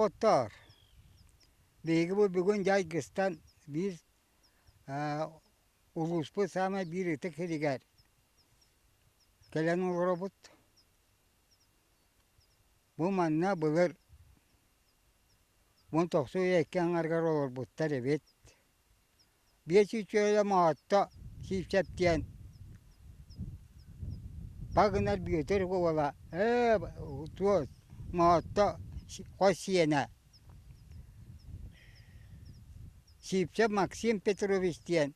Доҕоттоор, биһиги бу бүгүн дьайгыстан биир улууспут саамай биир ытык сиригэр кэлэн олоробут. Бу манна былыр 19 үйэ икки аҥарыгар олорбуттар эбит. Биэс үчүгэйэ Моһотто Сиипсэп диэн Пагынар Бүөтүр уола ээ туос Моһотто хос сиэнэ Сиипсэп Максим Петрович диэн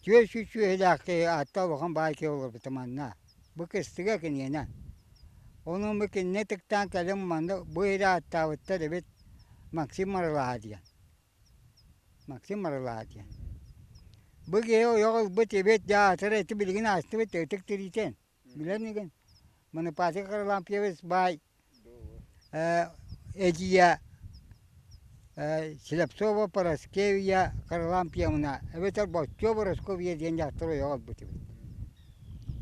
түөрт сүүс сүөһүлээх киһи аатта улахан баай киһи олорбута манна. Бу кыстыга киниэнэ. Онон бу кинини ытыктаан кэлин манна бу иһи ааттаабыттар эбит Максим Марылаһа диэн. Максим Марылаһа диэн. Бу киһи ойох ылбыт эбит дьэ аатыра ити билигин аастыбыт ытык тириитин. Билэн игин Монопатик Харлампьевич баай эдьиийэ Слепцова Параскевья Харлампьевна эбэтэр Боччуо Парасковья диэн дьахтар ойох ылбыт эбит.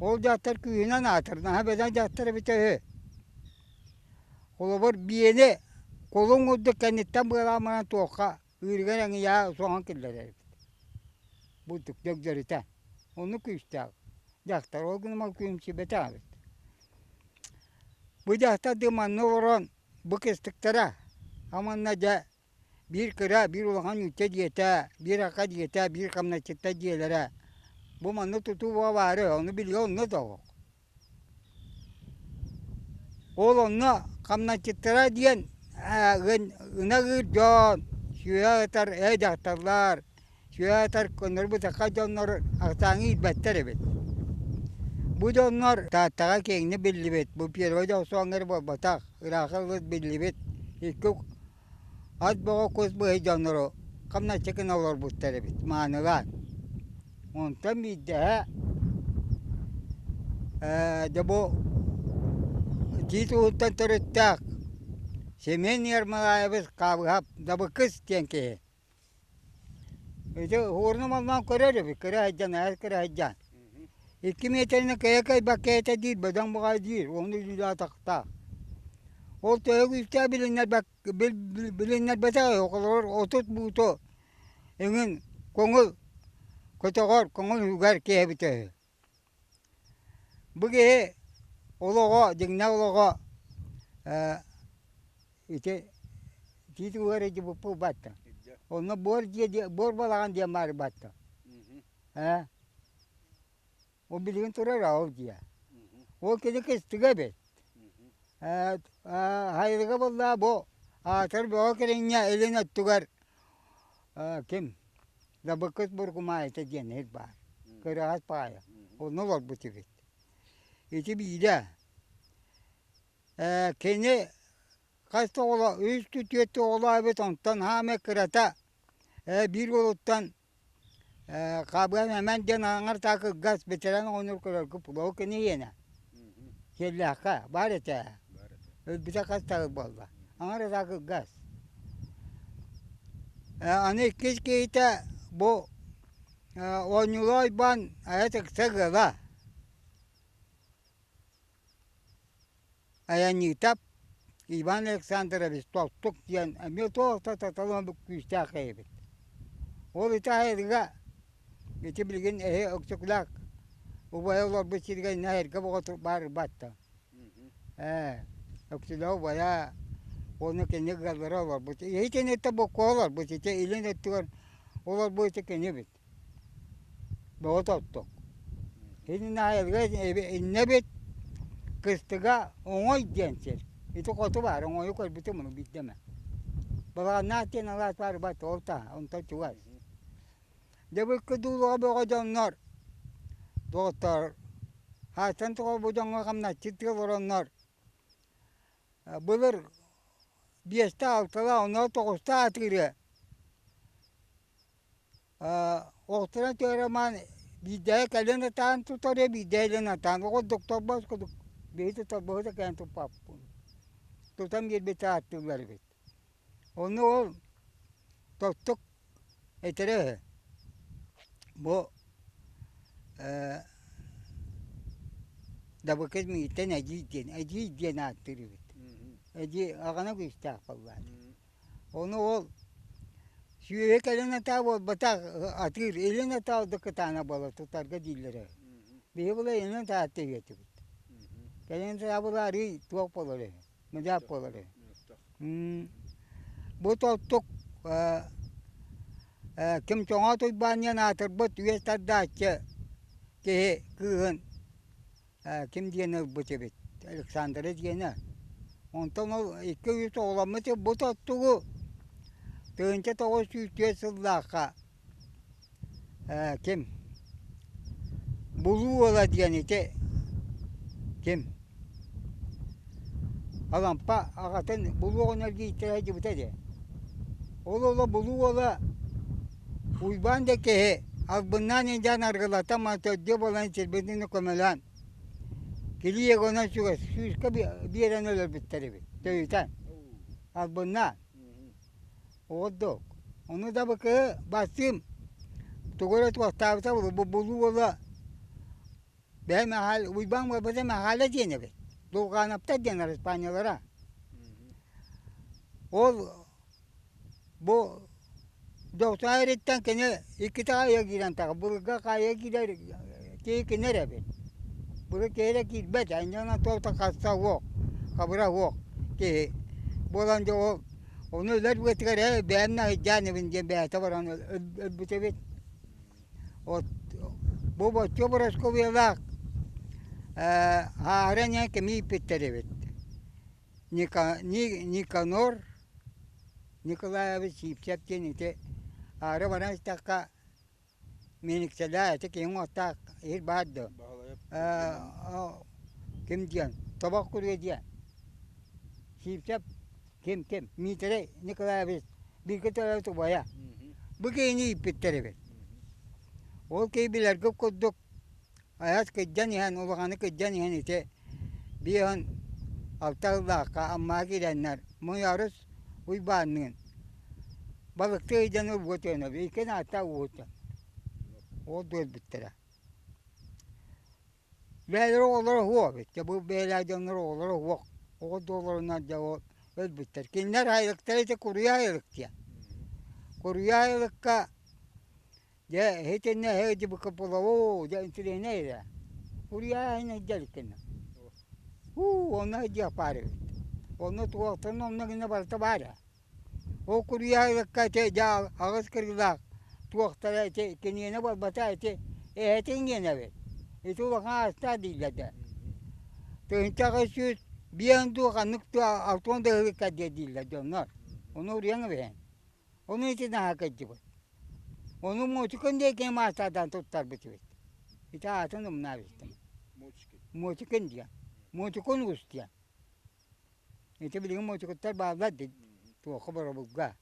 Ол дьахтар күүһүнэн аатыр, наһаа бөдөҥ дьахтар эбитэ үһү. Холобур, биэни кулун курдук кэнниттэн быалаан баран туохха ыырыгар эҥийээ соһон киллэрэр эбит. Бу дьөгдьөрүтэ. Оннук күүстээх дьахтар. Ол гынан күөмчүйбэтэх эбит. Бу дьахтар дыы манна олорон бу кыстыктара аманна дьэ биир кыра, биир улахан нуучча дьиэтэ, биир ака дьиэтэ, биир хамначчыттар дьиэлэрэ. Бу манна тутуу баары, ону билигэ онно да олох. Ол онно хамначчыттара диэн ынах ыыр дьон, сүөһү аһатар ээ дьахталлар, сүөһү аһатар көннөрү бытахха дьоннор ахсааҥҥа иирбэттэр эбит. Бу дьоннор Тааттаҕа киэҥник биллибит, бу первый дьохсоҥҥо эрэ буолбатах, ыраахха ылбыт биллибит икки Ат бөҕө кус быһый дьоннору хамначчы гына олорбуттар эбит маанылаан. Онтон биирдэһэ ээ дьэ бу Тиит ууһуттан төрүттээх Семен Ермолаевич Хаабыһап Дабыкыс диэн киһи. Ити уһуурун маллаан көрөр эбит, кыра сылдьан, аһар кыра сылдьан. Икки миэтэрэни кэйэ кэйбэккэ этэ диир, бөдөҥ баҕайы диир, уонна илиилээх атахтаах. Ол төһө күүстээх билиннэрбэтэх оҕолор 30 бууту эҥин көҥүл көтөҕөр, көҥүл үгэр киһи эбитэ үһү. Бу киһи олоҕо, дьиҥнээх олоҕо ити тиит уһугар илдьибиппит батта. Онно буор дьиэ буор балаҕан диэн баар батта. Ээ Ол билигин турар ол дьиэ. Ол кини кыстыга эбит. Хайырга буолла бу аатыр бөҕө кэриҥҥэ илин өттүгэр ким Дабыккыт Бургумаайта диэн иһит баар. Кыраҕас баайа. Онно олорбут эбит. Ити биирэ. Кини хас да оҕоло үс түөрт оҕолоох эбит, онтон хаамай кырата биир уолуттан Хаабыан Эмэн диэн аҥар таа кыргас бэтэрээн оҕонньор көрөргө пулау кини иэнэ. Сиэллээххэ баар этэ. Өлбүтэ хас да буолла. Аҥар таа кыргас. Аны иккис киһитэ бу оонньуулаах Уйбаан айа тыкса ыала. Айанньыытап Иван Александрович Толтук диэн эмиэ туох да таталаан күүстээх киһи эбит. Ол ити аһыырга ити билигин эһи Өксөкүлээх убайа олорбут сиригэр иннэ эргэ боҕо баар батта. Ээ Өксүлээх убайа уонна кини ыаллара олорбут. Итинниттэн боккуо олорбут ити илин өттүгэр олорбут ити кини эбит. Бөҕө тоттук. Иннэ эбит кыстыга Оҥой диэн сир. Ити хоту баар, Оҥойу көрбүтүм ону биирдэ эмэ. Балаҕаннаах диэн алаас баар бат ол таһа, онтон чугас. Дьэ бу икки дуулаҕа бөҕө дьоннор, доҕоттоор, хаастан тоҕо бу дьоҥҥо хамначчыт олороннор, былыр биэстэ алталаах, онно тоҕуста аатыыры Охторон түһэрэмаан биирдэһэ кэлин ытаан тутар биирдэһэ илин атаан оҕо торбос курдук биһи торбоһу да кэйэн туппаппын тутан биэрбитэ ааттыыллар эбит ону ол тоттук этэрэ үһү бу Дабыкы миигиттэн эдьиий диэн эдьиий диэн ааттыыр эбит. Эдьиий аҕана күүстээх буоллаҕа. Ону ол сүөһү кэлин атаа буолбатах, атыыр илин атаа ордук кытаанах буолар тутарга дииллэрэ. Биһи була илин атаа тэйиэтибит. Кэлин атаа була арыый туох буолар үһү, мыдьаап буолар үһү. Бу тоттук ким Чоҥоот Уйбаан диэн аатырбыт үөс тардааччы киһи кыыһын ким диэн ылбыт эбит Александра диэнэ. Онтон ол 2-3 оҕоломмут бу тоттугу 1904 сыллаахха ким Булуу уола диэн ити ким Алампа аҕатын Булуу оҕонньор дииттэрэ сылдьыбыта дии. Ол уола Булуу уола Уйбаан да киһи албыннаан илдьэн аргылатан төрдүө буолан сирбитин көмөлөөн килиэгонан чугас сүүскэ биэрэн өлөрбүттэр эбит төйүтэн албыннаан Ордук. Ону да быкы бастыым тугу эрэ туохтаабыта бу булуу уола бэйэм Мэхээлэ Уйбаан буолбата Мэхээлэ диэн эбит. Дулҕаанаптар диэн араспаанньалара. Ол бу Дохсоо эриттэн кини иккитэ хаайыга киирэн таҕа былыргы хаайыга киирэр киһи кини эрэ эбит. Былыр киһи эрэ киирбэт, анньан туох да харса суох, хабыра суох киһи. Буолан дьэ ол ону өлөр быатыгар ээ бэйэм наһыйдаан диэн бэйэтэ баран өлбүт эбит. От бу Боччуо Боросковьялаах ааһыран иһэн кими ииппиттэр эбит. Никанор Николаевич Сивцев диэн ити аара баран истэххэ Миэниксэлээх ити киһи уҥуохтаах иһит баар дуо? Ким диэн? Тобох күрүө диэн. Сивцев ким ким? Миитэрэй Николаевич бииргэ төрөөбүт убайа. Бу киһини ииппиттэр эбит. Ол киһи билэргит курдук Айас кырдьан иһэн, улаханы кырдьан иһэн ити 56 сыллаахха Аммаҕа киирэннэр Муйарыс Уйбаанныын балыктыы ыйдан ылбыт үөнэбит, иккиэн ааттаах ууһуттан. Ол дуөлбүттэрэ. Бэйэлэрэ оҕолоро суох эбит, дьэ бу бэйэлээх дьоннор оҕолоро суох. Оҕо дуоларынан дьэ ол өлбүттэр. Кинилэр айылыктара ити Куруйа айылык диэн. Куруйа айылыкка Дьэ, итиннэ эһиги половоо, дьэ интеллигенэй эрэ. Уруйааһын дьалыккына. Уу, онно дьиэх баар эбит. Онно туохтан онно гына барыта баар ээ. Ол куруйаайыкка ити дьэ аҕыс кырыылаах туохтара ити киниэнэ буолбата ити эһэтин гиэнэ эбит. Ити улахан аастаах дииллэр да. 1805 дуу ханнык дуу 60 да ыһыкка дииллэр дьоннор. Ону уруйан эбиһэн. Ону ити наһаа кырдьыбыт. Ону Муочукун диэки маастардаан туттарбыт эбит. Ити аатын умнаабыттым. Муочукун диэн. Муочукун уус диэн. Ити билигин муочукуттар бааллар дии туохха боробулга.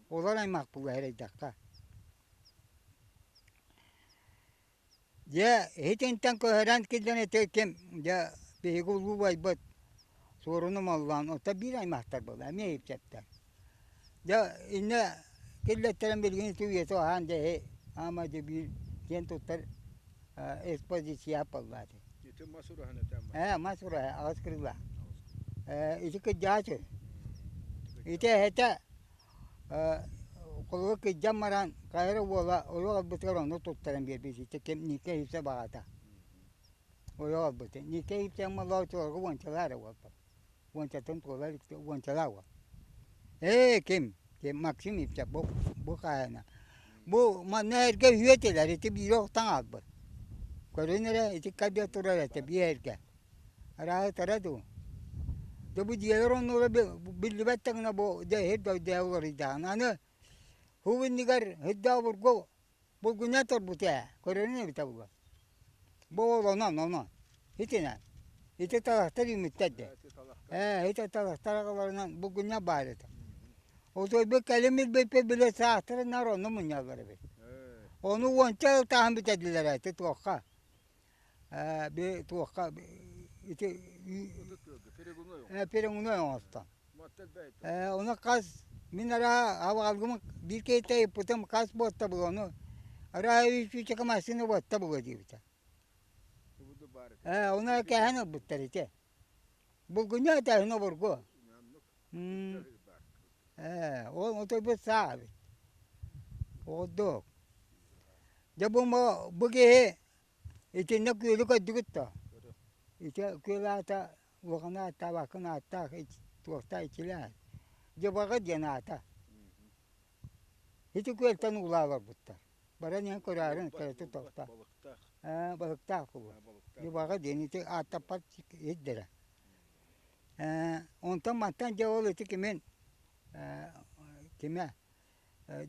Олор аймах буолла эрэйдэххэ. Дьэ, итинтэн көһөрөн киллэн ити ким, дьэ, биһиги улуу убайбыт Суоруну Моллоон, оттон биир аймахтар буолла, эмиэ иипсэттэр. Дьэ, иннэ киллэттэрэн билигин ити үйэтэ уһаан дьэ эһи аама дьэ биир киэн туттар экспозиция буолла ити. Ити мас ураһан этэ Ээ, мас ураһа, аҕыс кырыылаах. Ээ, ити кырдьаҕас Ити эһэтэ Холобур кырдьан баран хайа эрэ уола ойох ылбытыгар онно туттаран биэрбит ити ким Никита баҕата ойох ылбыта. Никита Молотовга уончалаа эрэ уолбут. Уончатын туола илик уончалаа уол. Ээ ким? Ким Максим Ипсэ бу бу хаһаайына. Бу манна эргэ үһүө этилэр ити биири охтон хаалбыт. Көрүн эрэ ити кабия турар этэ биир эргэ. Арааһы дуу. Дьэ бу дьиэлэр оннулара биллибэт да гына бу дьэ иһит дойдуга уларыйдаҕына аны һуу иннигэр һырдаа обургу булгунньа турбут ээ көрөрүн эбитэ буолуо. Бу ол онон онон итинэн ити талахтар үүммүттэр дии. Ээ ити талахтар аҕаларынан булгунньа баар этэ. Отойбут кэлин билбиппит били саахтарын наар онно мунньаллар эбит. Ону уонча сыл таһан бүтэрдилэр ээ ити туохха би туохха ити перегной оҥостон ону хас мин араа абаҕалгым биир киһиттэн ыйыппытым хас буотта буолуо ону араа үс сүүсчэкэ массыына буотта буолуо диэбитэ ону кээһэн ылбыттар ити булгунньу этээһин обургу. Ээ, ол отойбут саа эбит. Оҕордук. Дьэ бу бу киһи итиннэ күөлү көрдүгүт дуо? Ити күөл аата улахан ааттаабаккын ааттаах туохтаах иччилээх. Дьыбаҕа диэн аата. Ити күөлтэн уулаа олорбуттар. Баран иһэн көрөөрүн кэрэтэ тохтоо. Ээ, балыктаах буолуо. Дьыбаҕа диэн ити ааттаппат иһирдэрэ. Ээ, онтон мантан дьэ ол ити кимин кимэ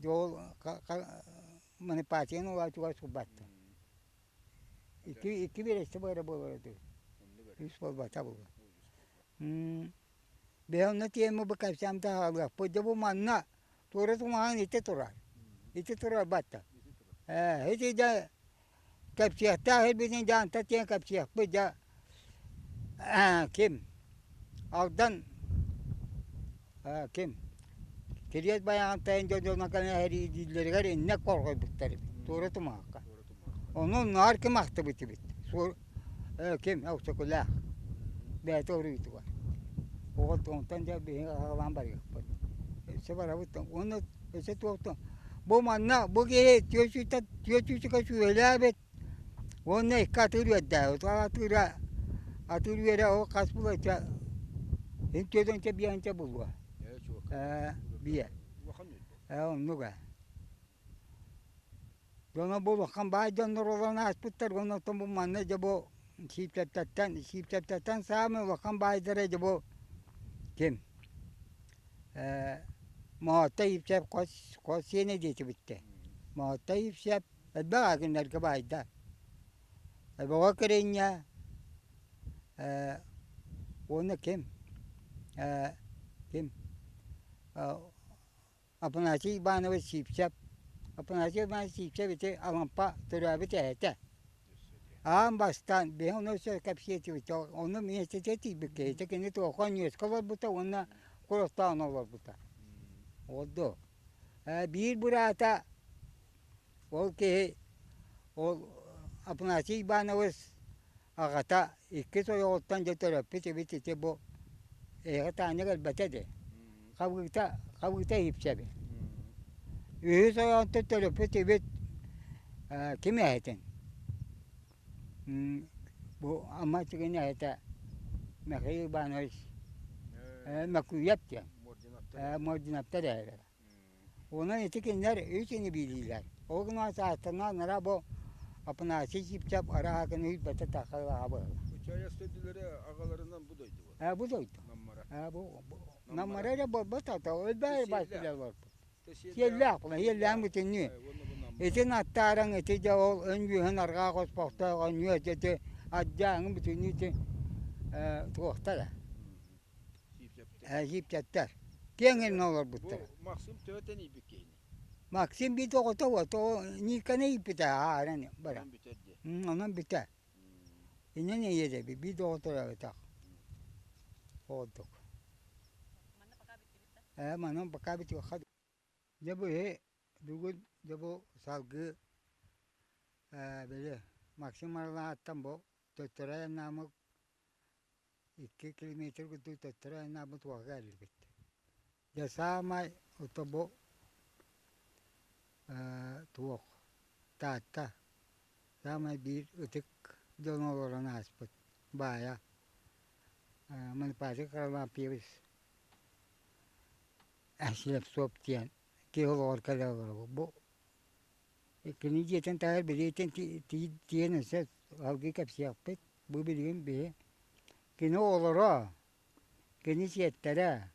дьэ ол манипатиан улаатыгар сылбаттым. Икки биэрэстэ бара буолара дуу. Үс буолбата буолуо. Бэйэ онно тиэмэ бу кэпсээн таһаалыахпыт. Дьэ бу манна туора тумаһан ити турар. Ити турар батта. Ээ, ити дьэ кэпсиэхтээх ирбитин дьэ антан тиэн кэпсиэхпит дьэ ким Алдан ким Кириэс Байаҕантайын дьон дьоно кэлэн эриидииллэригэр иннэ корҕойбуттар эбит туора тумаһахха. Ону наар ким ахтыбыт эбит ким Өксөкүлээх бэйэтэ уруйутугар. Оҕо онтон дьэ биһиги аҕалаан барыахпыт. Өссө барабыт уонна өссө туохтан бу манна бу киһи түөрт сүүсүкэ сүүһэлээбит уонна икки атыыр үөрдээбит. Ол атыыра атыыр үөрэ ол хас булуоча син түөрт уонча биэ уонча булуо. Ээ биэ. Ээ оннук ээ. Дьоно бу улахан баай дьоннор олорон ааспыттар уонна оттон бу манна дьэ бу Сиипсэптэттэн Сиипсэптэттэн саамай улахан баайдара дьэ бу ким Моһоотто Иипсэп хос хос сиэнэ диэтибиттэ. Моһоотто Иипсэп элбэх аакыннарга баайда. Бөҕө Киринньэ уонна ким ким Афанасий Иванович Сивцев. Афанасий Иванович Сивцев ити Алампа төрөөбүт эһэтэ. Аан бастаан биһи ону өссө кэпсиэтибит, ону миэстэтигэр тиийбиккэ ити кини туохха ньүөскэ олорбута уонна Куростаан олорбута. Ол дуо. Биир быраата ол киһи ол Афанасий Иванович аҕата иккис ойоҕуттан дьэ төрөппүт эбит ити бу эһиэхэ Таня кэлбэтэ дии. Хабыыта хабыыта иһипсэбин. Үһүс ойоҕуттан төрөппүт эбит ким эһэтин? Бу Амма Чигин эһэтэ Михаил Иванович Макуев диэн. Мординовтар эһэлэрэ. Онон ити кинилэр үс ини биилиилэр. Ол гынан саастарынан нара бу Апанасий Сивцев арааһа кини үйбэтэ тахалаха быһыла. Чайас төрдүлэрэ аҕаларынан бу дойду Ээ бу дойду. Наммара. Ээ бу Наммара эрэ буолбат ата өлбөөр баасилар олорбут. Сиэллээх була сиэллээн бүтүннүү. Итин аттааран ити дьэ ол өн-үөһүн арҕаа хоспохтоох өнүө ити аддьааҥы бүтүннүү ити туохтара. Сиипсэттэр. Киэҥ илин олорбуттар. Бу Максим төһө тэнийбит киһини? Максим биир оҕото ото Никаны ииппитэ ааран бара. Онон бүтэр дии. Онон бүтэр. Иннин ийэдэби биир оҕото эбэтэх. Оҕордук. Ээ манан пока бүтүөххэ. Дьэ бу иһи бүгүн дьэ бу салгыы ээ били Максим Аралааттан бу төттөрү айаннааммыт Икки километр курдук төттөрү айаннаабыт уолга кэллибит. Дьэ саамай ото бу туох Таатта саамай биир ытык дьон олорон ааспыт баайа Манипатик Харлампьевич Слепцов диэн киһи олоҕор кэлэ олоробут. Бу кини дьиэтин таһыгар билигин тиийэн өссө салгыы кэпсиэхпит. Бу билигин биһи кини оҕолоро, кини сиэттэрэ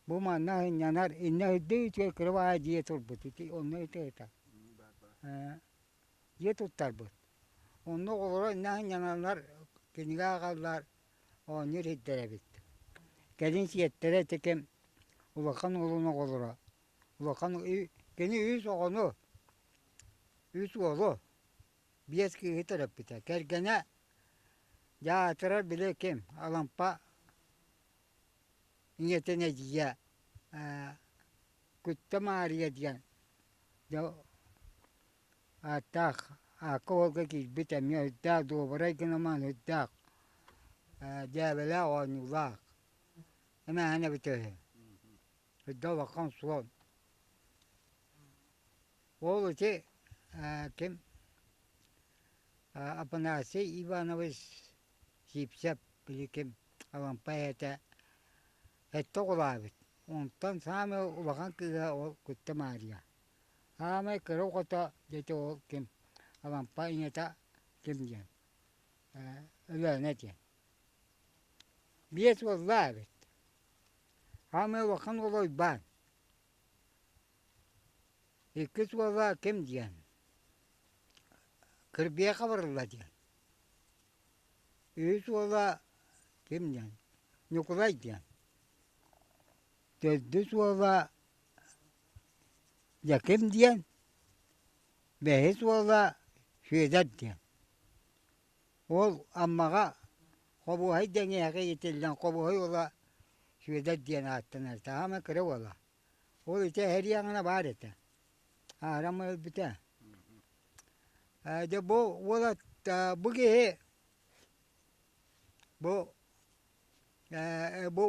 бу манна сынньанар иннэ үрдүк үчүгэй кыра баҕайы дьиэ турбут ити онно ити дьиэ туттарбыт. Онно оҕолоро иннэ сынньаналлар, кинигэ ааҕаллар, оонньуур иһиттэр эбит. Кэлин сиэттэрэ ити кэм улахан уолун оҕолоро улахан кини үс оҕону, үс уолу биэс кыыһы төрөппүтэ. Кэргэнэ дьаатырар били ким Алампа ийэтин эдьиийэ Күттэ Маарыйа диэн дьэ ааттаах аакка уолга киирбит эмиэ үрдээх дуобарай гынамаан үрдээх дьээбэлээх оонньуулаах. Эмээхин эбитэ үһү. Үрдэ улахан суон. Ол ити ким Афанасий Иванович Сивцев били ким Алампа эһэтэ сэттэ оҕолообут. Онтон саамай улахан кыыһа ол Кутта Маарыйа. Саамай кыра оҕото дьэ ол ким Алампа ийэтэ ким диэн Өлөөнө диэн. Биэс уоллаах эбит. Саамай улахан уола Уйбаан. Иккис уола ким диэн Кырбыйа Хабырылла диэн. Үһүс уола ким диэн Ньукулай диэн. Төрдүс уола Дьэким диэн. Бэһис уола Сүөдэр диэн. Ол Аммаҕа Хобуоһай дэҥиэхэ иитиллэн Хобуоһай уола Сүөдэр диэн ааттанар. Саамай кыра уола. Ол ити эһэриэҕинэ баар этэ. Аарам өлбүтэ. Дьэ бу уолат бу киһи бу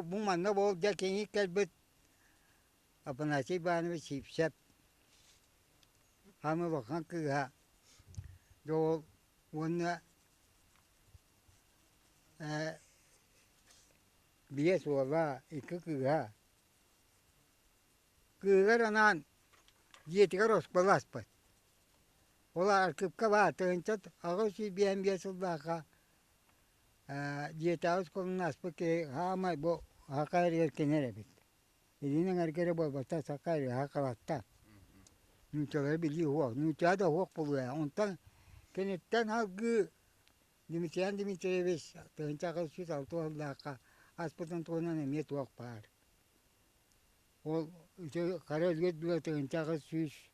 бу манна буол дьэ кини кэлбит Афанасий Иванович Сивцев хаан улахан кыыһа дьэ ол уонна биэс уола, икки кыыһа. Кыыһыгар анаан дьиэтигэр оскуола аспыт. Ол архыыпка баар 1855 сыллаахха дьиэтээҕи оскуоланы аспыт киһи саамай бу саха эригэр кини эбит. Илин эҥэргэ эрэ буолбатах, саха эрэ халаттаах. Нууччалары билии суох, нуучча да суох буолуо. Онтон киниттэн салгыы Дмитрий Дмитриевич 1860 сыллаахха аспытын туһунан эмиэ туох баар. Ол ити хара өлүөт быа 1896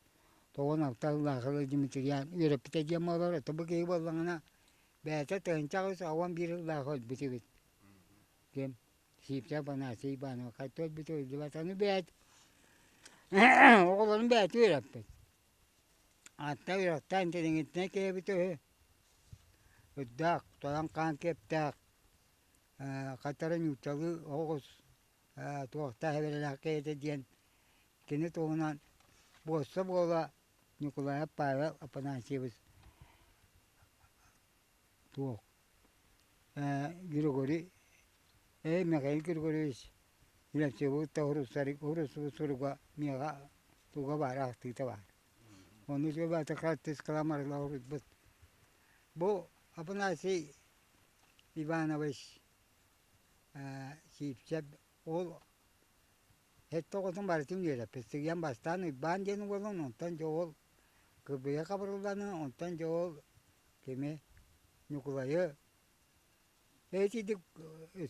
сыллаахха Дмитриан үөрэппитэ диэн буолар. Это бу киһи буоллаҕына бэйэтэ 1881 сыллаахха өлбүт эбит. Ким? Сиипсэ Афанасий Иванов хайта өлбүтэ өйдүбэт. Аны бэйэт оҕолорун бэйэтэ үөрэппит. Атта үрэхтээн тириҥитинэ киһибит үһү. Үрдээх, тойон хаан киэптээх, хатара нууччалыы оҕус туохтаах эбэрэлээх киһитэ диэн кини туһунан буосса буола Ньукулаев Павел Афанасьевич туох Григорий Михаил Григорьевич Левцевы суруга миэхэ туга баар ахтыыта баар. Ону хаартыскалаан барылаабыппыт. Бу Афанасий Иванович Сивцев ол сэттэ оҕотун барытын үөрэппит. Сыыйан бастаан Уйбаан диэн уолун, онтон дьэ ол Кырбыйа Хабырылланы, онтон дьэ ол кими Ньукулайы Итидик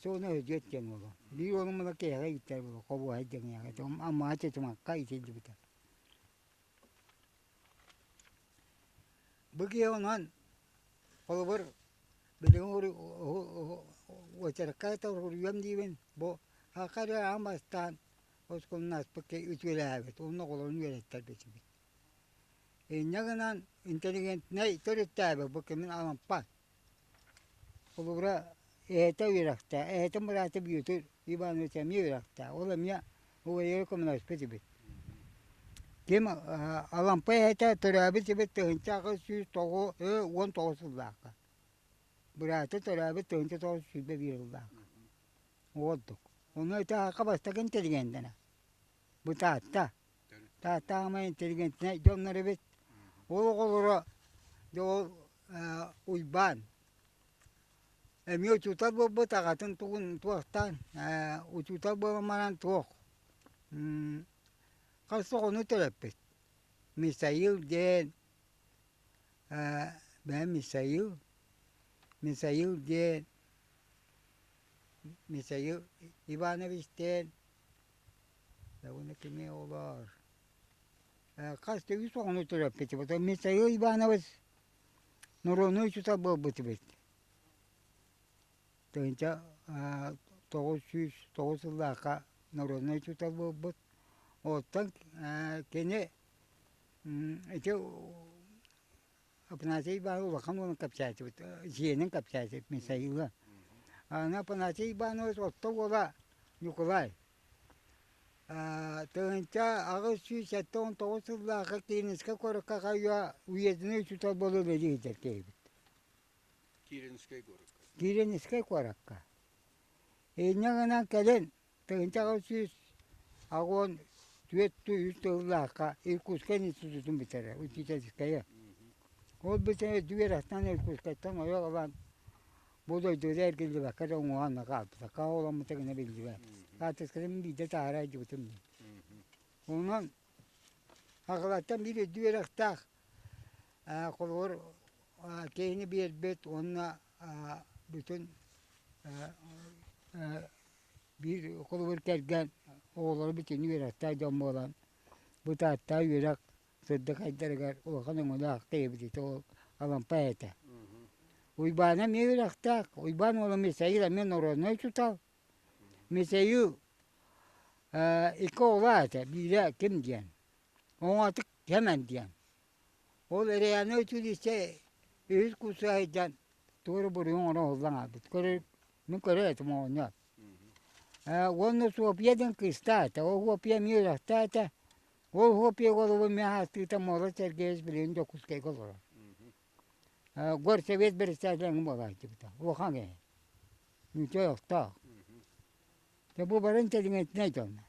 суона өдүөт диэн уолу. Биир уолум мула киэһэ ииттэр буолу, хобуоһай диэн Аммаҕа Чычымахха иитиллибитэ. Бу киһи онон холобур билигин уочаракка уруйуом диибин бу саха эрэ аан бастаан оскуоланы ааспыт киһи үтүөлээбит уонна оҕолорун үөрэттэрбит. Инньэ гынан интеллигентнэй төрүттээбит бу кимин Алампа. Холобура, эһэтэ үөрэхтээх, эһэтин быраата Бүөтүр Иванович эмиэ үөрэхтээх, ол эмиэ убайыгар көмөлөспүт эбит. Ким Алампа эһэтэ төрөөбүт эбит 1819 сыллаахха. Быраата төрөөбүт 1921 сыллаахха. Уолдук. Ону ити аахха бастакы интеллигентэнэ. Бу Таатта. Таатта аамай интеллигентнэй дьоннор эбит. Ол оҕолоро дьэ ол Уйбаан эмиэ учуутал буолбут аҕатын тугун туохтаан учуутал буолан баран туох хас оҕону төрөппүт Михаил диэн бэйэм Михаил Михаил диэн Михаил Иванович диэн уонна кими оҕолоор хас да үс оҕону төрөппүт Михаил Иванович Норуодунай учуутал буолбут эбит. 1909 сыллаахха норуодунай учуутал буолбут. Оттон кини ити Афанасий Иванович улахан уолун кэпсээтибит, сиэнин кэпсээтибит Михаила. Аны Афанасий Иванович орто уола Ньукулай 1879 сыллаахха Киринскэй куоракка хайа уездный учуутал буола үлэлии сылдьар киһибит. Киринскэй куоракка. Киринскэй куоракка. Инньэ гынан кэлин 1884 сыллаахха Иркутскай институтун бүтэрэр, учительскайы. Ол бүтэн үрдүк үөрэхтэн Иркутскайтан ойох ылан бу дойдуга эргиллибэккэ да уҥуоҕа хаалбыта. Хаоламмыта гына биллибэт. Хаартыскатын биирдэ таһара сылдьыбытым. Онон Хаҕылаттан биир үрдүк үөрэхтээх холобур киһини биэрбит уонна бүтүн биир холобур кэргэн оҕолоро бүтүн үөрэхтээх дьон буолан бу Таатта үөрэх сырдык айдарыгар улахан өҥөлөөх киһибит ити ол Алампа этэ. Уйбаана эмиэ үөрэхтээх. Уйбаан уола Мисаил эмиэ народнай учуутал. Мисаил икки оҕолоох этэ, биирэ ким диэн, оҥоотук Сэмэн диэн. Ол Реальнай училище үһүс курсуга сылдьан тугу эрэ буруйу оҥоро уһуллан хаалбыт. Көрөр, мин көрөр этим оҕонньор. Уонна Софья диэн кыыстаах этэ. Ол Софья эмиэ үөрэхтээх этэ. Ол Софья уолугун мин ааттыыта Муора Сергеевич билигин Дьокуускайга олорор. Горсовет председателэ буолааччыбыта. Улахан киһи. Ньүчэ ойохтоох. Дьэ бу барын интеллигентнэй дьон.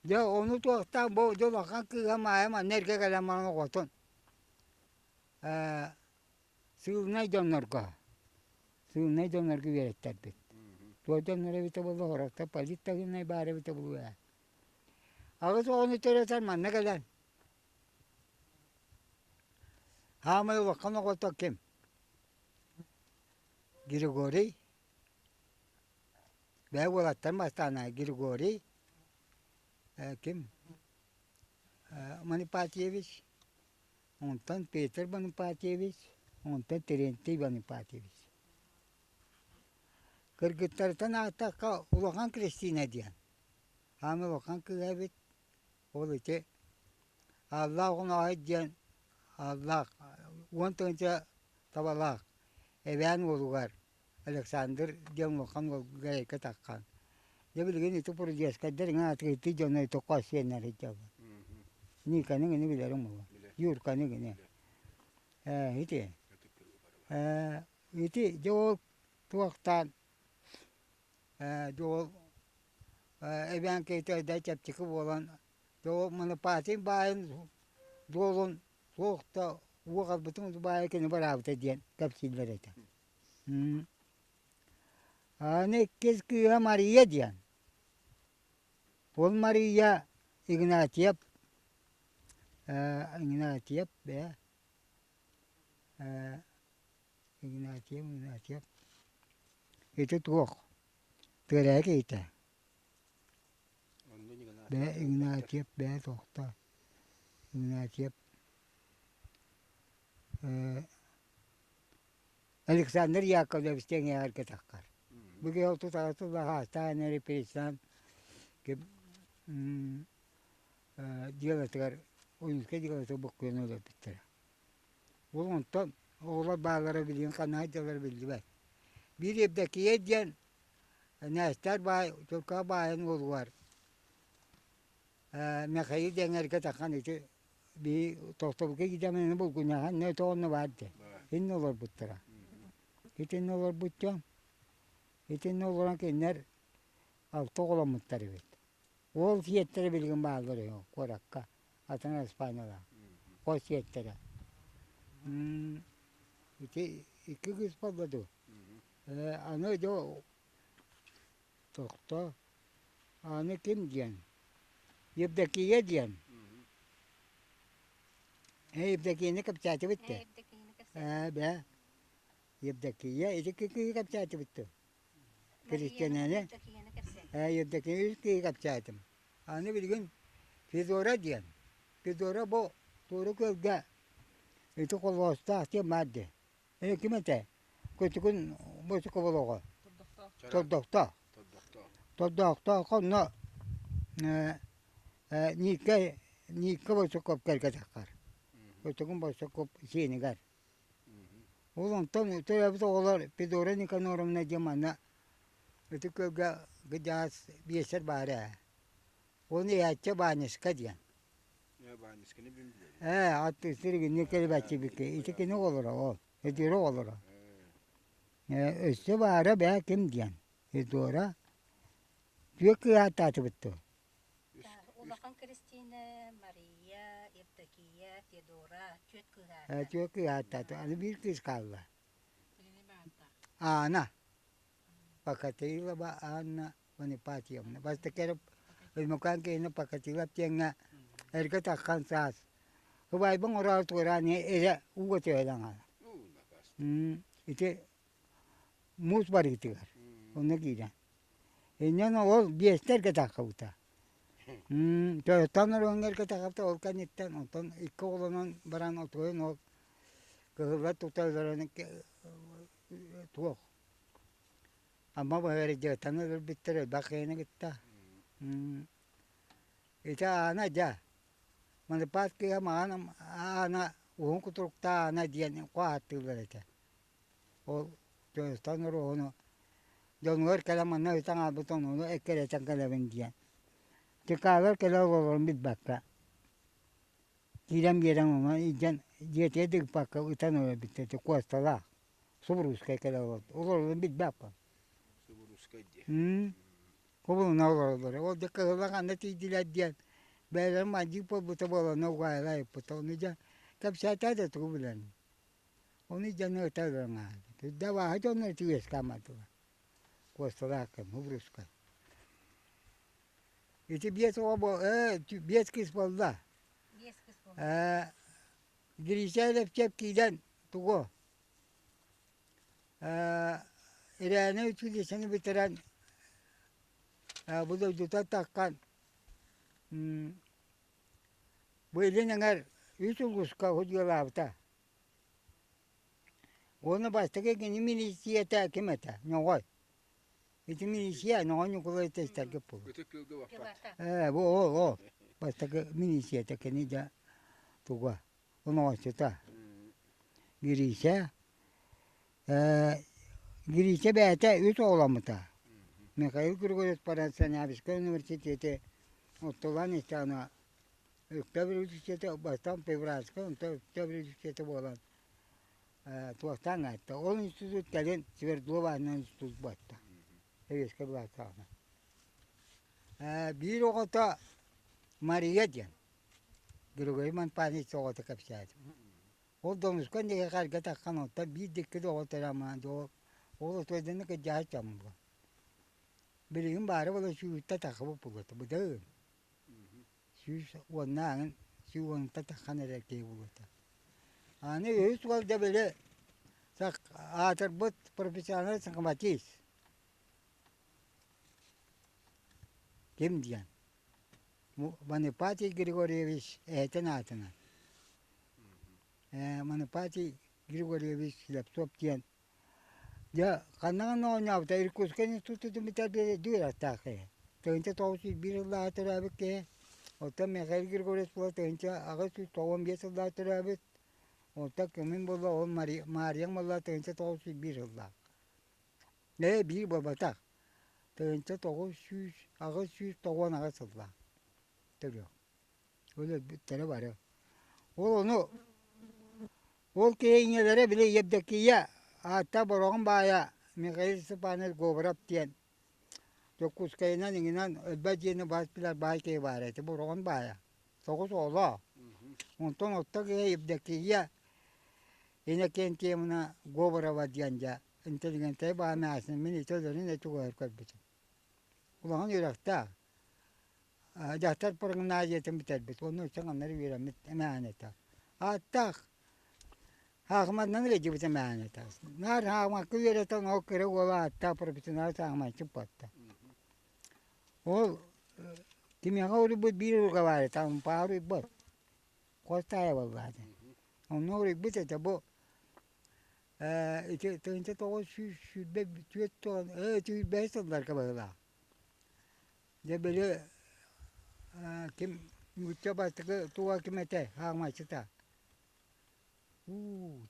Дьэ ону туохтаах бу дьэ улахан кыыһа Маайа манна эргэ кэлэн баран оҕотун сыылынай дьоннорго сыылынай дьоннорго үөрэттэрбит. Туох дьоннор эбитэ буолла сорохтор политтагынай баар эбитэ буолуо ээ. Аҕыс оҕону төрөтөн манна кэлэн Хаамай улахан оҕото ким? Григорий Бэйэ уолаттар бастаана Григорий ким Манипатьевич, онтон Петр Манипатьевич, онтон Терентий Манипатьевич. Кыргыттартан ааттахха Улахан Кристина диэн. Хаамай улахан кыыһа эбит. Ол ити Ааллаах Оҥоойут диэн Ааллаах 10 тыһыынча табалаах эбээн уолугар Александр диэн улахан уолга эрэйгэ таххан. Дьэ билигин ити Пурдьескайдар иҥэн атыгыйтыы дьоно ити хос сиэннэр сылдьаллар. Никаны гини билэрим буолуо. Юрканы гини. Ээ ити. Ээ ити дьэ ол туохтаан ээ дьэ ол эбээн киһитэ чэпчэки буолан дьэ ол Манапаатын баайын дуолун туох да уоҕалбытын баайа кини бараабыта диэн кэпсииллэр этэ. Аны иккис кыыһа Мария диэн. Ол Мария Игнатьев Игнатьев бээ Игнатьев Игнатьев ити туох тыараһа киһитэ бээ Игнатьев бээ туохта Игнатьев Александр Яковлевич тэҥээҕэргэ таххар. Бу киһи ол тутаҕа сыллаһаастаан эрэ перестан дьыалатыгар Ойуунскай дьыалатыгар буккуйан өлөрбүттэрэ. Ол онтон оҕолор бааллара билигин ханна сылдьаллара биллибэт. Биир Евдокия диэн Нээстэр баай Чурка баайын уолугар Михаил диэҥэргэ таххан ити биһи тохтобулга киирдэминэ булгунньахан не тоҕонно баар дии. Иннэ олорбуттара. Итиннэ олорбут дьон. Итиннэ олорон кинилэр алта оҕоломмуттар эбит. Уол сиэттэрэ билигин бааллар үһү куоракка атын Испаниялаах. Хос сиэттэрэ. Ити икки кыыс буолла дуу. Аны дьэ тохто Аны ким диэн? Евдокия диэн. Э, Евдокияны кэпсээтибит дээ. Ээ, бээ. Евдокия, ити кыыһы кэпсээтибит дуо? Кристиананы? Ээ, Евдокия үс кыыһы кэпсээтим. Аны билигин Федора диэн. Федора бу Туора Күөлгэ ити холоостаах диэн баар дии. Ээ, ким этэ? Көтүкүн Босиков олоҕо. Тордохтоох. Тордохтоох онно Ника Ника Босиков кэргэтаххар. Көтүкүн Босиков сиэнигэр. Ол онтон төрөөбүт оҕолор Федора Никаноровна диэн манна Ытык Күөлгэ кырдьаҕас биэсэр баара ээ. Оны иһээччи Баанньыска диэн. Баанньысканы мин билэбин. Ээ, аттыыстыр игинник кэлибэччибиккэ. Ити кини оҕолоро ол. Итири оҕолоро. Ээ, өссө баара бээ ким диэн. Егора түөрт кыыһы ааттаатыбыт дуо? Улахан Кристина, Мария, Евдокия, Федора түөрт кыыһы Ээ, түөрт кыыһы ааттаатыбыт. Аны биир кыыс хаалла. Аана. Покатилова Анна Вонипатьевна. Бастакы эрэ Өймөкөөн киһини Покатилов диэҥҥэ эргэ таххан саас. Убайбын ороон туораан эрэ ууга түһэн аҥаара. Ити муус барыытыгар онно киирэн. Инньэн ол биэстэ эргэ таххыбыта. Тойоттон оройуоҥҥа эргэ таххыбыта ол кэнниттэн онтон икки оҕолонон баран отуойун ол кыһыллар тута өлөрөн туох Амма баһыгар дьыаттан өлөрбүттэр элбэх киһини кытта. Ити Аана дьэ, Манипаас кыыһа маҥан Аана уһун кутуруктаах Аана диэн ааттыыллар этэ. Ол Тойостон Оруоһуну дьонугар кэлэн манна ыытан хаалбыт ону эккирэтэн кэлэбин диэн. Чыкаалар кэлэ олорорун билбэккэ киирэн биэрэн онон илдьэн дьиэтигэр да ыыппакка ытан өлөрбүттэр этэ Куосталаах. Субуруускай кэлэ олордо. Олорорун билбэппин. Субуруускай диэн. Кубулуна олороллор. Ол да кыһыла ханна тиийдилэр диэн бэйэлэрин мандьык буолбута буолан угаайла айыппыта. Ону дьэ кэпсээтэ да тугу билэн. Ону дьону ыта ылан аһаата. Дабааһы дьоннор ити үөскээн бардылар. Куосталаах кэм, Субуруускай. Ити биэс оҕо биэс кыыс буолла. Биэс кыыс буолла. Гришэ Лэпчэп киирэн тугу Ирээнэ училищены бүтэрэн бу дойдута таххан бу илин эҥэр үс улууска судьуйалаабыта. Уонна бастакы кини милииссийэтэ ким этэ? Ньоҕой. Ити милииссийэ Ньоҕой Ньукулай истэргэ буолуо. Ытык Күөлгэ баппат. Ээ, бу ол, ол. Бастакы милииссийэтэ кини дьэ туга онооччута Гриша Гриша бэйэтэ үс оҕоломмута Михаил Григорьевич Парасанявскай университеты оттолоон истэҕинэ Өктөөп университета бастаан Февральскай онтон Өктөөп университета буолан туохтаан аатта ол институт кэлин Свердлов аатынан институт буолта Советскай былаастааҕына биир оҕото Мария диэн Григорий Монпанович оҕото кэпсээтим. Ол Донуска диэки харга таххан оттон биир дикки да оҕо төрөөн ол отуойданы кырдьаҕас дьоммун. Билигин баара буола сүүртэ таххыбыт буолуота быдыын. 110-ааҥын 110-та таххан эрэр киһи буолуота. Аны үһүс уол да били аатырбыт профессионал сахаматист. Ким диэн Манипатий Григорьевич эһэтин аатынан Манипатий Григорьевич Слепцов диэн дьэ ханна оонньообута Иркутскай институтун бүтэрбитэ үөрэхтээх киһи 1901 сыллааҕы төрөөбүт киһи оттон Михаил Григорьевич буола 1895 сыллааҕы төрөөбүт онтон кимин буолла ол Марияҥ буолла 1901 сыллаах ээ биир буолбатах 1900 898 сыллаах төрүөх. Ол өлбүттэрэ бары. Ол ону ол киһи ийэлэрэ били Евдокия ааттаах Бороҕон баайа Михаил Степанович Говоров диэн Дьокуускайынан иҥинэн өлбөт дьиэни бас билэр баай киһи баара ити Бороҕон баайа. Тоҕус оҕолоох. Онтон орто киһи Евдокия Иннокентьевна Говорова диэн дьэ интеллигентэй баамаасына мин ити өлөрүн эти угар көрбүтүм. Улахан үөрэхтээх. Дьахтар прогнозиятын бүтэрбит. Онно өссө ханна эрэ үөрэммит эмээхин этэ. Ааттаах Хаахыманнан илдьибит эмээхин этэ. Наар хаахымакка үөрэтэн ол кыра уола ааттаах профессионал саахыматчыт буолта. Ол кимиэхэ уруйбут биир уруга баар этэ, Ампаар уйбат. Хос таайа буоллаҕа Онно уруйбут этэ бу ити 1924 сүүрбэһис сылларга быһыылаах. Дьэ били ким нуучча бастакы туга ким этэ хаамааччыта уу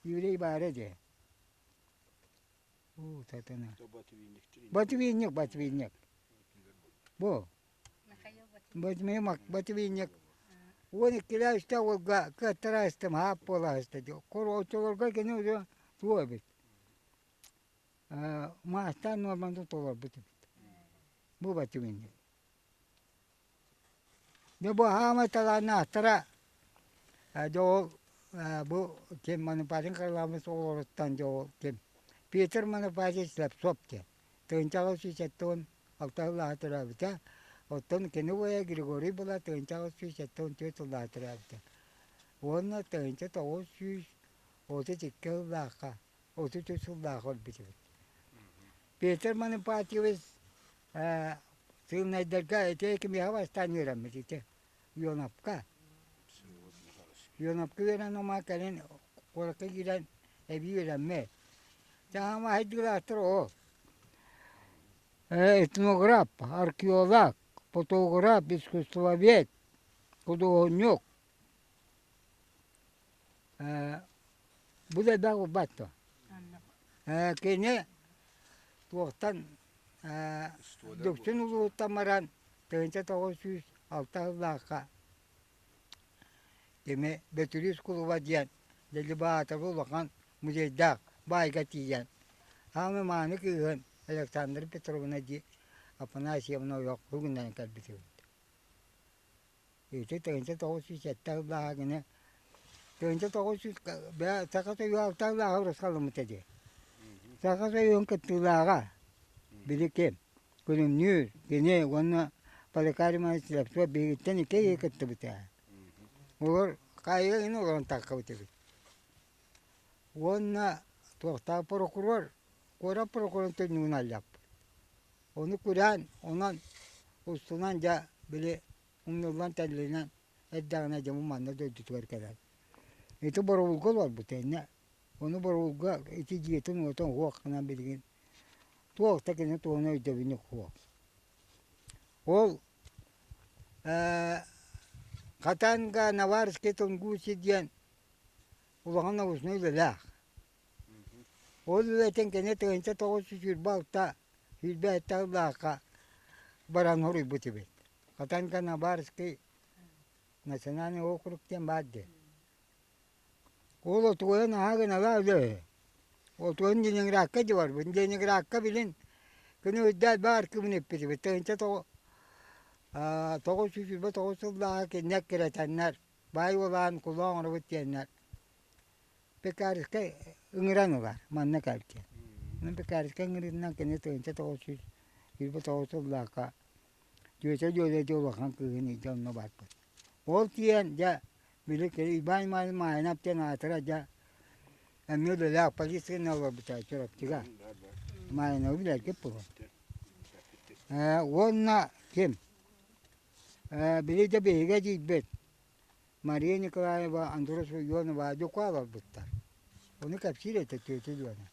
еврей баара дии. Уу сатана. Ботвинник, ботвинник. Бу. Ботвинник, ботвинник. 12 үстэ уолга кыаттара астым, хаап буола аста. Оччолорго кини уже туо эбит. Маастаан нуорманды толорбут эбит. Бу ботвинник. Дьэ бу хаамай талааннаахтара дьэ ол бу ким Манипатин Харламович оҕолоруттан дьэ ол ким Петр Манипатич Слепцов диэн 1876 сыллааҕы төрөөбүтэ. Оттон кини убайа Григорий была 1874 сыллааҕы төрөөбүтэ. Уонна 1932 сыллаахха 33 сыллаах өлбүт эбит. Петр Манипатьевич сыылынайдарга ити кимиэхэ бастаан үөрэммит ити Ионовка. Ионовка үөрэн ума кэлин куоракка киирэн эбии үөрэммит. Таһамаһайдыылаахтар ол. Этнограф, археолог, фотограф, искусствовед, худуоһунньук. Бу да элбэх буолбат дуо? Кини туохтан Дүпсүн улууһуттан баран 1906 сыллаахха кини Бөтүрүүс кулуба диэн Делибатовы улахан музейдаах баайга тиийэн хаамыы мааны кыыһын Александра Петровна дии Афанасьевна ойох бүгүннэрэн кэлбит эбит. Ити 1907 сыллааҕы кини 1900 Саха Сойууһа алта сыллааҕы урусхалламмыта дии. Саха Сойууһун кыттыылааҕа били ким Күлүмнүүр кини уонна Поликарий Иванович Слепцов биһигиттэн икки ыйы кыттыбыта. Олор хаайыыга гына олорон таххыбыт эбит. Уонна туохтаах прокурор, куорат прокурорун түннүгүн аллаппыт. Ону күрээн, онон устунан дьэ били умнуллан тэллэнэн эрдэҕинэ дьэ бу манна дойдутугар кэлэн. Ити боробулга олорбута иннэ. Ону боробулга ити дьиэтин уотун уох гынан билигин туох да кини туһунан өйдөбүнньүк суох. Ол Хатанга Наварский Тунгуси диэн улахан научнай үлэлээх. Ол үлэтин кини 1926 27 сыллаахха баран хоруйбут эбит. Хатанга Наварский национальный округ диэн баар дии. Ол отуойа наһаа гыналаа үлэ. Отуойун Ленинградка дии барбыт. Ленинградка билин күнү үрдээн баар кымын эппитибит. Тыһыынча 929 сыллааҕы кинилэр кирэтэннэр, баай уолаан кулаа оҥоробут диэннэр Пекарскай ыҥыран ылар, манна кэлтэ. Онон Пекарскай ыҥырыытынан кини 1929 сыллаахха Түөтэ Дьүөлэдэ улахан кыыһын илдьэ онно барбыт. Ол тиийэн дьэ били Иван Иванович Маайынап диэн аатыра дьэ эмиэ үлэлээх полицияны олорбута Чурапчыга. Маайынабы билэргит буолуо. Уонна ким? Били да биһиги эдьиийбит Мария Николаева, Андрос Ионова Дьукуа олорбуттар. Ону кэпсиир этэ тетя Лена.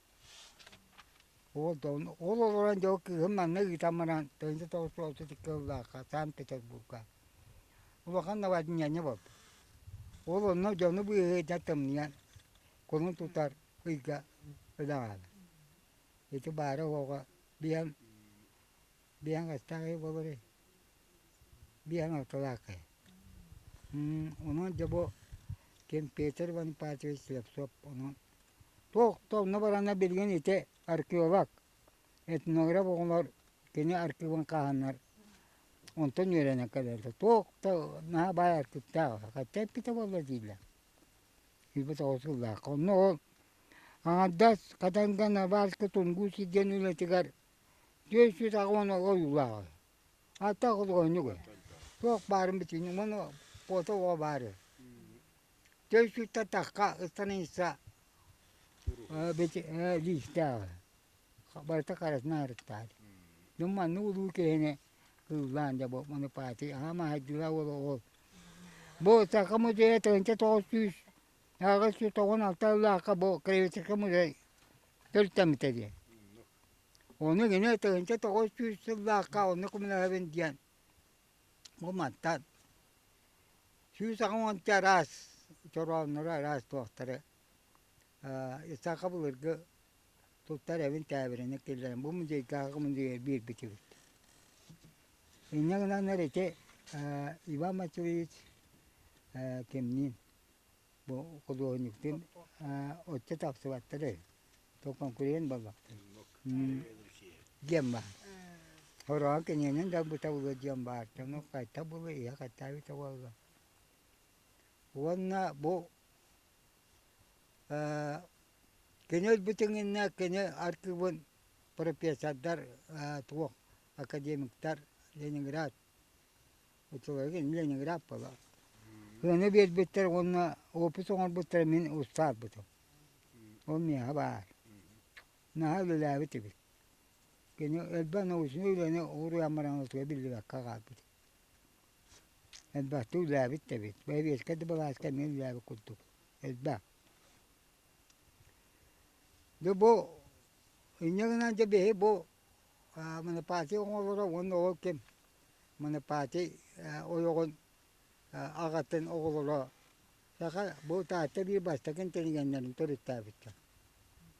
Ол ол олорон дьэ ол кыыһым манна ыытан баран 1932 сыллаахха Санкт-Петербурга улахан наводнение буолбут. Ол онно дьону быыһыыта тымныйан кулун тутар ыйга өлөҕөбүт. Ити баара уоҕа биһэн биһэн хастаах ый буоларый? Биһэн алталаах киһи. Онон дьэ бу ким Петр Иван Ипатьевич Слепцов онон туох да онно барана билигин ити археолог, этнограф оҕолор кини архивын хаһаннар онтон үөрэнэн кэлэллэр. Туох да наһаа баай архивтаах хачча эппитэ буолла дииллэр. 29 сыллаахха. Онно ол аҥардас Катанга Наварска Тунгуси диэн үлэтигэр 480 ойуулааҕа. Аттаах олоҕонньук туох баарын бүтүн уонна фото оҕо баар Төрүччүттэн тахха ыстаныйса лиистээх барыта харасынан арыттаах. Дьон маннык улуу киһини кыыллаан дьэ бу манипати аһаама хайдыылаах уол ол. Бу Саха музейа 1900 896 сыллаахха бу краеведческай музей төрүттэммитэ диэн. Ону кини 1900 сыллаахха онно көмөлөһөбүн диэн бу мантан 180 араас чорооннору араас туохтары саха былыргы. Туттар эбин тээбиринэ киллэрэн бу музейга музейга биэрбитибит. Инньэ гынан ити Иван Матвеевич кимниин бу худуоһунньуктуун оччо тапсыбаттар үһү. То конкурент буоллахтар. Диэн баар. Хороон киниэнин да быта булуо диэн баар. Ону хайта булуо, ийэ хаттаабыта буолла. Уонна бу Кини өлбүтүн иннинэ кини архыыбын профессордар туох академиктар Ленинград учууталга Ленинград буолар. Сыана биэрбиттэр уонна опус оҥорбуттара мин устаарбытым. Ол миэхэ баар. Наһаа үлэлээбит эбит. Кини элбэх научнай үлэни уруйан баран отуга биллибэккэ хаалбыт. Элбэхтик үлэлээбит да эбит. Бэйэбиэскэ да былааска эмиэ үлэлээбит курдук. Элбэх. Дьэ бу инньэ гынан дьэ биһи бу Манапаатый оҕолоро уонна ол ким Манапаатый ойоҕун аҕатын оҕолоро саха бу Таатта биир бастакы интеллигеннэрин төрүттээбиттэр.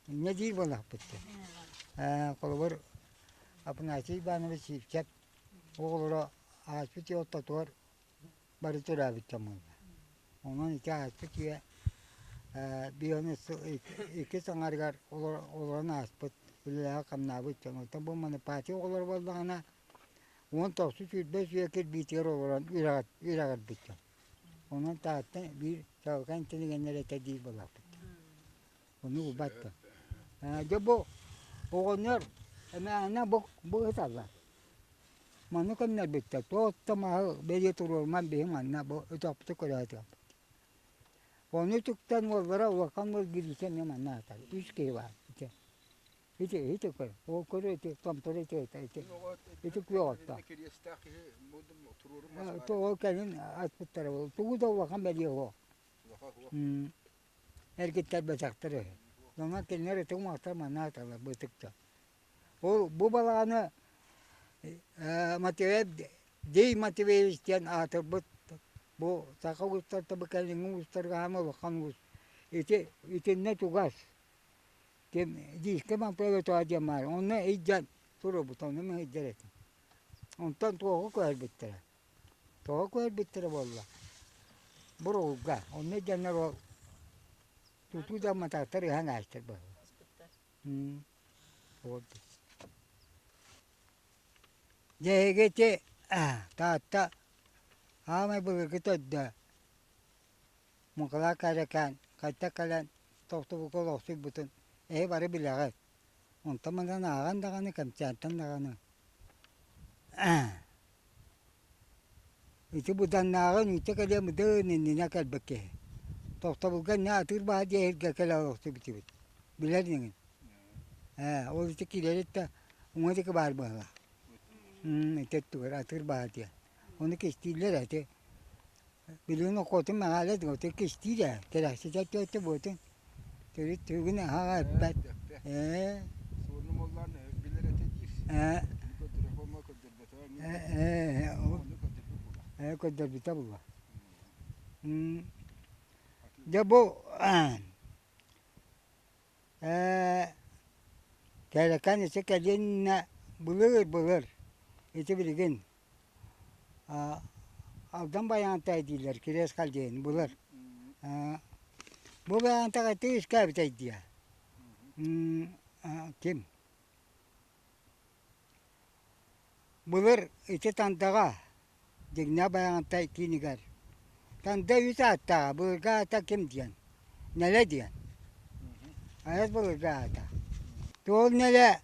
Инньэ диир буоллахпыт дии. Холобур Афанасий Иванович Сивцев оҕолоро ааспыт үйэ ортотугар бары төрөөбүт дьон буолла. Онон ити ааспыт үйэ иккис аҥарыгар олорон ааспыт, үлэлээбит-хамнаабыт дьон. Оттон бу Манапаатый оҕолоро буоллаҕына, 19 сүүрбэ үйэ кирбиитигэр олорон үрэҕирбит дьон. Онон Таатта биир чаҕылхай интеллигеннэр этэ диир буоллахпыт. Ону булбат да. Дьэ бу оҕонньор эмээхсинэ бу бу ыталлар. Манна көннөрбүттэр. Туох да маһы бэлиэ туруоруман биһи манна бу өтөхпүтү көрөөтөхпүт. Ону үтүктэн уоллара улахан уол Гриша эмиэ манна аатар. Үс киһи баар ити. Ити ити көр. Ол көрө ити томтору ити ити ити. Ити күөх отто. Ол кэлин аспыттара тугу да улахан бэлиэ суох. Эргиттэрбэтэхтэр үһү. Онон кинилэр ытык махтал манна аталар бытыкта. Ол бу балаҕаны Матвеев Дей Матвеевич диэн аатырбыт бу саха уустарта бу кэлиҥҥи уустарга хаама улахан уус. Ити итиннэ чугас ким диискэ Матвеева диэн баар. Онно илдьэн туруорбут, онно мин илдьэр этим. Онтон туоҕу көһөрбүттэрэ. Тоҕо көһөрбүттэрэ буолла? Буруолга. Онно дьоннор ол тутуу да матааттар ыһан аастар быһыылаах. Дьэ эһиги ити Таатта аамай былыргы төрдө Мукулаа Кээрэкээн хайдах кэлэн тохтобулга олохсуйбутун эһи бары билэҕит. Онтон манан ааҕан даҕаны, кэмчээнтэн даҕаны Ити быданнааҕы нуучча кэлиэн быдан иннинэ кэлбит киһи. Тохтобулга инньэ атыыр баһа диэһиргэ кэлэ олохсуйбутубут. Билэр инигин? Ээ, ол ити киирэрит да уҥа диэки баар быһыылаах. Ити өттүгэр атыыр баһа диэн. Ону кистииллэр ити. Билигин охуотун мэҥээлэ ити кистиир ээ. Кэрэхситэр түөттэ буотун. Төрүт түгүн аһаҕа эппэт. Ээ. Суорнум оллаан билэр этэ диир. Ээ. Көрдөрө көрдөрбөтө. Ээ, ээ, көрдөрбүтэ буолла. Дьэ бу ээ Кэрэкэн ити кэлиэннэ былыр-былыр ити билигин Алдан Байаантай дииллэр Кириэс Халдьайын былыр. Бу Байаантайга ити үөскээбитэй диэ. Ким? Былыр ити Тандаҕа, дьиҥнээх Байаҕантай киинигэр, Танда үс ааттааҕа, былыргы аата ким диэн, Нэлэ диэн. Айас былыргы аата. Ол Нэлэ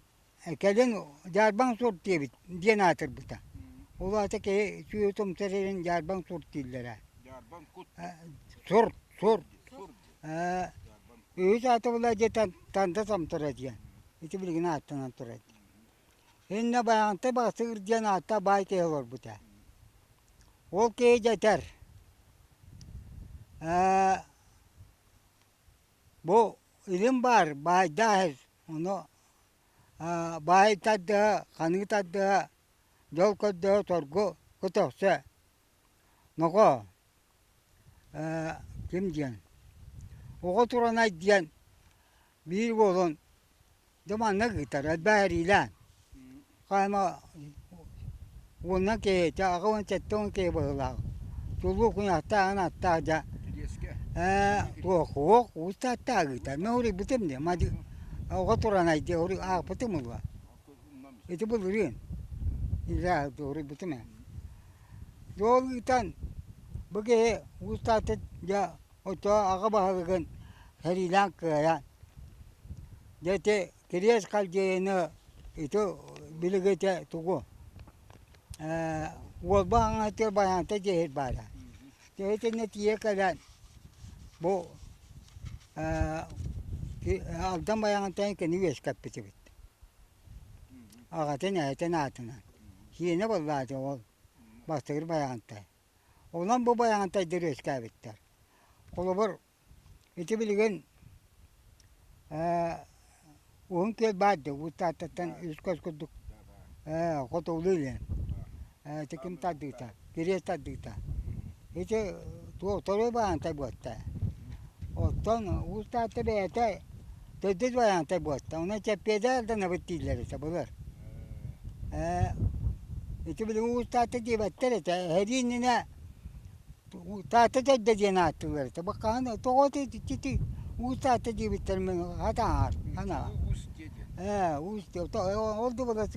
кэлин Дьаарбаҥ сур диэбит диэн аатырбыта. Ол аата киһи сүүһү тумсар сирин Дьаарбаҥ сур дииллэрэ. Дьаарбаҥ кут. Сур, сур. Үһүс аата буолла дьэ Танда Томторо диэн. Ити билигин ааттанан турар. Иннэ Байаҕантай Баҕасыгыр диэн ааттаах баай киһи олорбута. Ол киһи дьэ этэр: «Ээ, бу илим баар, баайдаах эр, ону баай тардыһа, ханыы тардыһа, дьол көрдөһө, соргу көтөхсө, Ноҕо, ээ, ким диэн, оҕо туранай диэн биир уолун. Дьэ манна ыытар элбээриилээн. Хаама уонна киһитэ 87 киһи быһыылаах. Чулуу куйахтааҕын аттаах дьэ Кириэскэ. Ээ туох уох уус тааттаах ыытар. Мин уруйбутум дии мадьы оҕо туран айдыы уруй аахпытым ула. Ити былырыын илээ уруйбутум ээ. Дьол ыытан бу киһи уус таатыт дьэ оччоҕо аҕа баһылыгын сэриилээн кыайан дьэ ити Кириэс Халдьаайыны ити билигитэ тугу ээ Уолба аҥаатыгар Байаанта диэһит баара. Дьэ итиннэ тиийэ кэлэн бу ээ Алдан Байаҕантайын кини үөскэппит эбит. Аҕатын эһэтин аатынан. Сиэнэ буоллаҕа ол Бастыгыр Байаҕантай. Онон бу Байаҕантайдар үөскээбиттэр. Холобур Ити билигин Уһун Күөл баар дии, Уус Тааттаттан үс көс курдук хотугулуу илин. Ити ким тардыыта, Кириэс тардыыта. Ити туох торуой баантай буотта. Оттон Уус Таатта бэйэтэ төрдүс байаантай буотта. Онон чэппиэдэ алданабыт дииллэр этэ былыр. Ити билигин Уус Таатта диэбэттэр этэ. Эһэрии иннинэ Таатта төрдө диэн ааттыыллар этэ. Бу хаһан тоҕо ити Уус Таатта диэбиттэр мин хата аһаар. Уус диэ диэн. Ээ, Уус диэ. Ол да буолар.